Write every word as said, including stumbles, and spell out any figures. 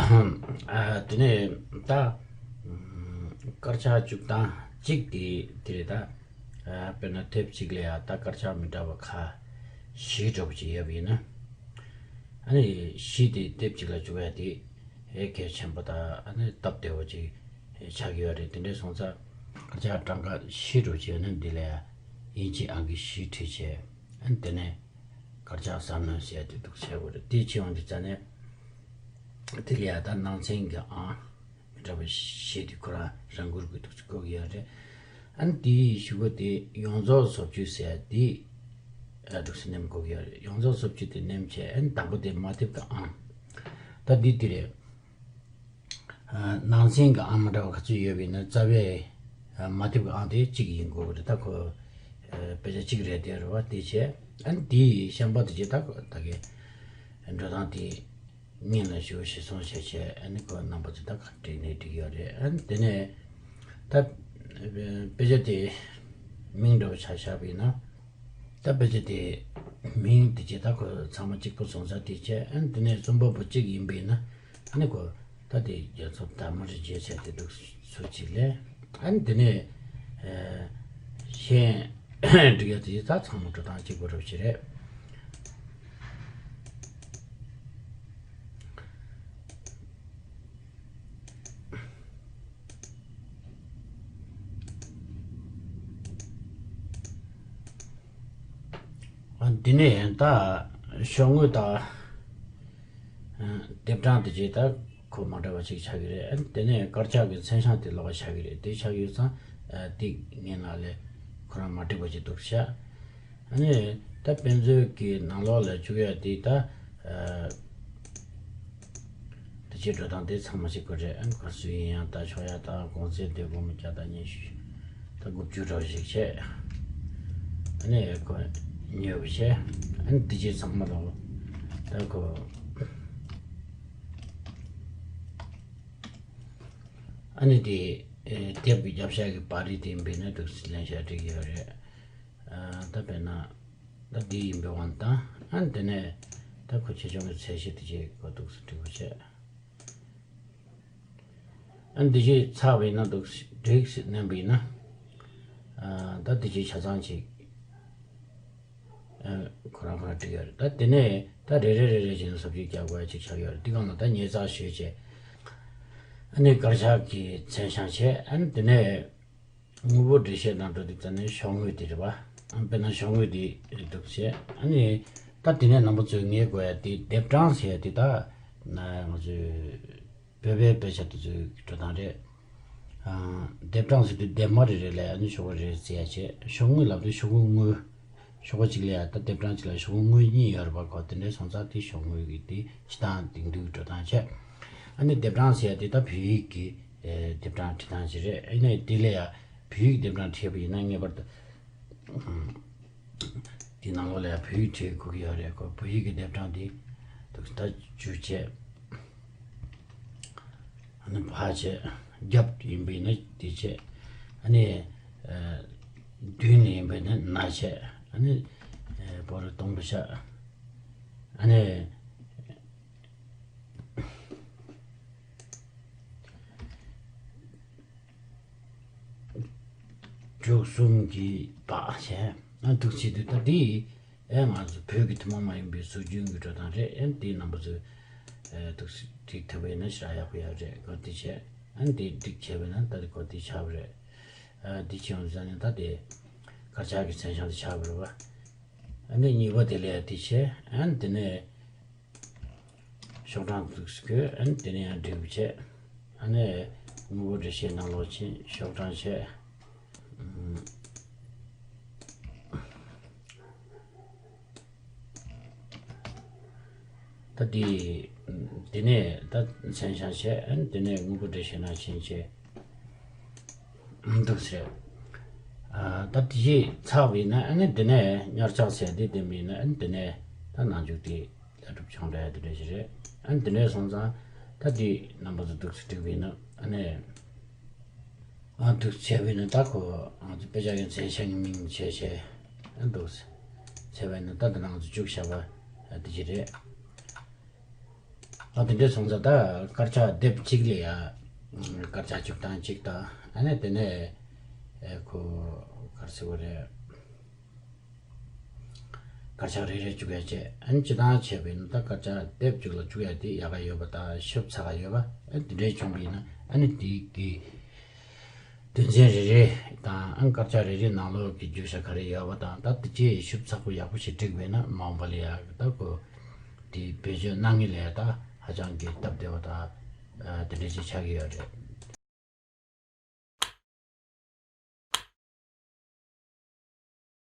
ཨ་དེ་ནས་ད་ཨམ་དཀར་ཆག་བཅུག་སྟངས་གཅིག་དེ་དེ་རེད་ད། ཨ་དཔེར་ན་དེབ་གཅིག་ལ་ཡ་ད་དཀར་ཆག་མི་འདྲ་བ་ཁ་བཞི་འདྲ་བོ་ཅིག་ཡོད་པ་ཡིན་ན། ཨ་ནི་བཞི་དེ་དེབ་གཅིག་ལ་བཅུག་ཡ་དེ་ཨེ་གལ་ཆེན་པོ་དང་ཨ་ནི་སྟབས་བདེ་བོ་ཅིག་ཆགས་ཀྱི་ཡོད་རེད། དེ་འདྲ་སོང་ཙང་དཀར་ཆག་གྲངས་ཀ་བཞི་འདྲ་བོ་ཅིག་ཡོད་ན་འདི་ལ་ཡ་དབྱིན་ཇི་ཨང་ཀི་བཞི་བྲིས་བྱས། ཨ་ནི་དེ་ནས་དཀར་ཆག་གསར་སྣོན་ཟེར་ཡ་དེ་འདུག་བྱས་དགོས་རེད། དེ་བྱས་ཡོང་དུས་ཙ་ནས་དེ་ལ་ཡ་ད་ནང་ཚན་གྱི་ཨང་མི་འདྲ་བ་བཞི་དེ་ཁོ་རང་རང་འགུལ་གྱིས་འདུག་བཀོད་ཀྱི་ཡོད་རེད། ཨ་ནི་དེའི་གཞུག་གུ་དེ་ཡོངས་རྫོགས་བཟོ་བཅོས་ཟེར་ཡ་དེ་ཨ་འདུག་སེ་མནན་བཀོད་ཀྱི་ཡོད་རེད། ཡོངས་རྫོགས་བཟོ་བཅོས་དེ་མནན་བྱས། ཨ་ནི་དང་པོ་དེ་མ་དེབ་ཀྱི་ཨང་། ད་འདི་དེ་རེད། ཨ་ནང་ཚན་གྱི་ཨང་མི་འདྲ་བ་ག་ཚོད་ཡོད་པ་ཡིན་ན་རྩ་བའི་ཨ་མ་དེབ་ཀྱི་ཨང་དེ་གཅིག་ཡིན་དགོས་ཀྱི་རེད། ད་ཁོ་ཨ་དཔེ་ཆ་གཅིག་རེད་དེ་རེད་བ། དེ་བྱས་ཨ་ནི་དེའི་གཤམ་པ་དེ་བྱས་ད་ཁོ་ད་གའི་འགྲོ་སྟངས་དེ་སྙིང་ལ་ཞེ་པོ་ཞིག་སོང་བྱས་བྱས། ཨ་ནི་ཁོ་རྣམ་པ་ཚོ་ད་ག་འགྲིག་ནས་འགྲིག་ཡོད་རེད། ཨ་ནི་དེ་ནས་ད་དཔེ་ཆ་དེ་མིང་འདྲ་བོ་ཆ་བཞག་པ་ཡིན་ན། ད་དཔེ་ཆ་དེ་མིང་དེ་བྱས་ད་ཁོ་ཚང་མ་གཅིག་པོ་སོང་ཙང་དེ་བྱས། ཨ་ནི་དེ་ནས་རྩོམ་པ་པོ་གཅིག་ཡིན་པ་ཡིན་ན་ཨ་ནི་ཁོ་ད་དེ་རྒྱལ་ཚབ་དར་མ་རི་རྗེ་ཟེར་དེ་འདུག་སུ་གཅིག་ལས། ཨ་ནི་དེ་ནས་ཨ་གཞན་འབྲི་ཡ་དེ་ད་ཚང་མ་འགྲོ་སྟངས་གཅིག་པ་རུ་ཞིག་རེད། ཨ་འདི་ནས་ད་ཤོག་ངོས་དང་ཨ་དེབ་གྲངས་དེ་བྱས་ད་ཁོ་མ་འདྲ་བ་ཞིག་ཆགས་ཀྱི་རེད། ཨ་དེ་ནས་དཀར་ཆག་གི་མཚན་བྱང་དེ་ལོགས་ཀ་ཆགས་ཀྱི་རེད། དེ་ཆགས་ཡོད་ཙང་ཨ་དེ་ངའི་ནང་ལ་ཁོ་རང་མ་འགྲིག་པ་ཅིག་འདུག་ཤག་ཨ་ནི་ད་དཔེ་མཛོད་ཀྱི་ནང་ལོགས་ལ་བཅུག་ཡ་དེ་ད་ཨ་དེ་བྱས་འགྲོ་སྟངས་དེ་ཚང་མ་ཞིག་དགོས་རེད། ཨ་ནི་ག་ཚོད་ཡིན་ཡང་ད་ཆོག་ཡ་ད་གོང་ཚད་དེ་སྒོར་མོ་བརྒྱ་དང་ཉི་ཤུ་ད་དགུ་བཅུ་འདྲ་བོ་ཞིག་བྱས། ཨ་ནི་ཁོ་ཉོས་པ་བྱས། ཨ་ནི་དེ་བྱས་ཚང་མ་ལོག་ད་ཁོ་ཨ་ནི་དེ་ཨེ་དེབ་ཀྱི་རྒྱབ་ཤ་གི་པར་རིས་དེ་ཡིན་པས་ན་འདུག་ལེན་བྱ་འགྲིག་ཡོད་རེད། ཨ་ད་དཔེར་ན་ད་འདི་ཡིན་པའི་དབང་དང་། ཨ་ནི་དེ་ནས་ད་ཁོ་ཆེ་ཆུང་གི་ཚད་གཞི་དེ་བྱས་ཁོ་འདུག་སེ་འགྲིག་པ་བྱས། ཨ་འདི་བྱས་ཚར་བ་ཡིན་ན་འདུག་སེ་འགྲིག་སེ་མནན་པ་ཡིན་ན། ཨ་ད་འདི་བྱས་ཆ་ཚང་ཅིག་ཨ་ཁོ་རང་ཁོ་རང་འགྲིག་ཡོད་རེད། ད་དེ་ནས་ད་རེ་རེ་རེ་རེ་བྱས་ནས་བཟོ་བཅོས་རྒྱག་དགོས་ཡ་ཅིག་ཆགས་ཡོད་རེད། འདི་སྒང་ལ་ད་ཉར་ཚགས་ཞུས་བྱས། ཨ་ནི་དཀར་ཆག་གི་མཚན་བྱང་བྱས། ཨ་ནི་དེ་ནས་དངོས་པོ་འགྲེལ་བཤད་ནང་འགྲོ་དུས་ཙམ་ནས་ཤོག་ངོས་དེ་རེད་བ། དཔེར་ན་ཤོག་ངོས་དེ་འདུག་བྱས། ཨ་ནི་ད་དེ་ནས་རྣམ་པ་ཚོས་ངེས་དགོས་ཡ་དེ་དེབ་གྲངས་ཟེར་ཡ་དེ་ད་ང་ཚོས་བོད་པའི་དཔེ་ཆ་དེ་ཚོའི་འགྲོ་སྟངས་རེད། ཨ་དེབ་གྲངས་ཟེར་དུས་དེབ་མ་རེ་རེ་ལ་ཨ་ནི་ཤོག་བུ་རེ་རེ་བརྩི་ཡ་བྱས། ཤོག་ངོས་ལབ་དུས་ཤོག་གུ་དངོས། ཤོག་པ་གཅིག་ལ་ཡ་ད་དེབ་གྲངས་གཅིག་ལ་ཤོག་གུ་དངོས་གཉིས་ཡོད་རེད་པ། གོ་དེ་འདྲའི་སོང་ཙང་དེ་ཤོག་ངོས་ཀྱི་དེ་སྤྱི་བཏང་དེང་དུས་འགྲོ་སྟངས་བྱས། ཨ་ནི་དེབ་གྲངས་ཟེར་ཡ་དེ་ད་བོད་ཡིག་གི་ཨེ་དེབ་གྲངས་འབྲི་སྟངས་ཅིག་རེད། ཨ་ནི་དེ་ལ་ཡ་བོད་ཡིག་དེབ་གྲངས་བྲིས་པ་ཡིན་ན་ངེས་པར་དུ་ཨམ་དེ་ནང་ལོགས་ལ་ཡ་བོད་ཡིག་བྲིས་དགོས་ཀྱི་ཡོད་རེད། གོ་བོད་ཡིག་གི་དེབ་གྲངས་དེ་འདུག་ད་བཅུ་བྱས། ཨ་ནི་ཕ་བྱས། རྒྱབ་ཡིན་པས་ན་དེ་བྱས། ཨ་ནི་ཨ་མདུན་ནས་ཡིན་པས་ན་ན་བྱས། ཨ་ནི་ཨ་བོ་རུ་སྟོང་པ་བྱས། ཨ་ནི་དྲུག་གསུམ་གྱི་བག་བྱས། ཨ་འདུག་བྱས་དུས་ད་དེ་ཨེ་ང་ཚོ་བོད་ཀྱི་ཐུན་མོང་མ་ཡིན་པའི་སྲོལ་རྒྱུན་གྱི་འགྲོ་སྟངས་རེད། ཨེ་དེའི་རྣམ་པ་ཚོས་ཨེ་ཐུགས་སུ་འགྲིག་ཐུབ་པ་ཡིན་ན་ཞེ་དྲག་ཡག་པོ་ཡོད་རེད། གོ་དེ་བྱས། ཨ་ནི་དེ་འགྲིག་བྱས་པ་ཡིན་ན་ད་དེ་གོ་དེ་ཆགས་པ་རེད། ཨ་དེ་བྱས་ཡོང་ཙང་ནི་ད་དེ་དཀར་ཆག་གི་མཚན་བྱང་དེ་ཆགས་པ་རེད་བ། ཨ་ནི་གཉིས་པ་དེ་ལ་ཡ་དེ་བྱས། ཨ་ནི་དེ་ནས་ཤོག་གྲངས་འདུག་སེ་བཀོད། ཨ་ནི་དེ་ནས་ཡང་འགྲིག་པ་བྱས། ཨ་ནི་དངོས་པོ་འགྲེལ་བཤད་ནང་ལོགས་ཕྱིན། ཤོག་གྲངས་བྱས། ཨམ། ད་དེ་དེ་ནས་ད་མཚན་བྱང་བྱས། ཨ་ནི་དེ་ནས་དངོས་པོ་འགྲེལ་བཤད་ནང་ཕྱིན་བྱས། འདུག་ཟེར། ཨ་ད་དེ་ཞིག་ཚར་བ་ཡིན་ན་ཨ་ནི་དེ་ནས་ཉར་ཚགས་ཟེར་དེ་ལྡན་པ་ཡིན་ན་ཨ་ནི་དེ་ནས་ད་ནང་འཇུག་དེ་ལྟ་གྲུབ་ཆུང་དྲགས་དེ་འདྲ་ཞིག་རེད། ཨ་ནི་དེ་འདྲ་སོང་ཙང་ད་དེ་རྣམ་པ་ཚོ་འདུག་སེ་འགྲིག་པ་ཡིན་ན་ཨ་ནི། ཨ་འདུག་བྱས་པ་ཡིན་ན་ད་ཁོ་ང་ཚོ་དཔེ་ཆ་གི་མཚན་བྱང་གི་མིང་བྱས་བྱས། ཨ་འདུག་བྱས་པ་ཡིན་ན་ད་དེ་ནང་ཚོ་བཅུག་བཞག་པ་དེ་ཅི་རེད། ད་དེ་འདྲའི་སོང་ཙང་ད་དཀར་ཆག་དེབ་གཅིག་ལ་ཡ། དཀར་ཆག་བཅུ་གྲངས་གཅིག་དང་ཨ་ནི་དེ་ནས་ཁོ་ག་རེ་ཟེར་དགོས་རེད། དཀར་ཆག་རེ་རེ་བཅུག་ཡ་བྱས། ཨ་ནི་སྤྱིར་བཏང་བྱས་པ་ཡིན་ན་ད་དཀར་ཆག་དེབ་གཅིག་ལ་བཅུག་ཡ་དེ་ཡག་ག་ཡོད་པ་དང་ཤུབས་ཚགས་ག་ཡོད་པ། ཨ་ནི་དེ་འདྲའི་བྱུང་བ་ཡིན་ན་ཨ་ནི་དེ་གི་དོན་ཚན་རེ་རེ་དང་། ཨ་ནི་དཀར་ཆག་རེ་རེའི་ནང་ལོགས་ཀྱི་བརྗོད་བྱ་ག་རེ་ཡོད་པ་དང་། ད་དེ་ཅིག་ཤུབས་ཚགས་པོ་ཡག་པོ་ཞིག་བསྒྲིགས་པ་ཡིན་ན་མ་འོངས་པ་ལ་ཡ་ད་ཁོ་དེ་བེད་སྤྱོད་གནང་མཁན་ལ་ཡ་ད་ཧ་ཅང་གི་སྟབས་བདེ་བ་དང་། ཨ། དེ་འདྲ་ཅིག་ཆགས་ཀྱི་ཡོད་རེད།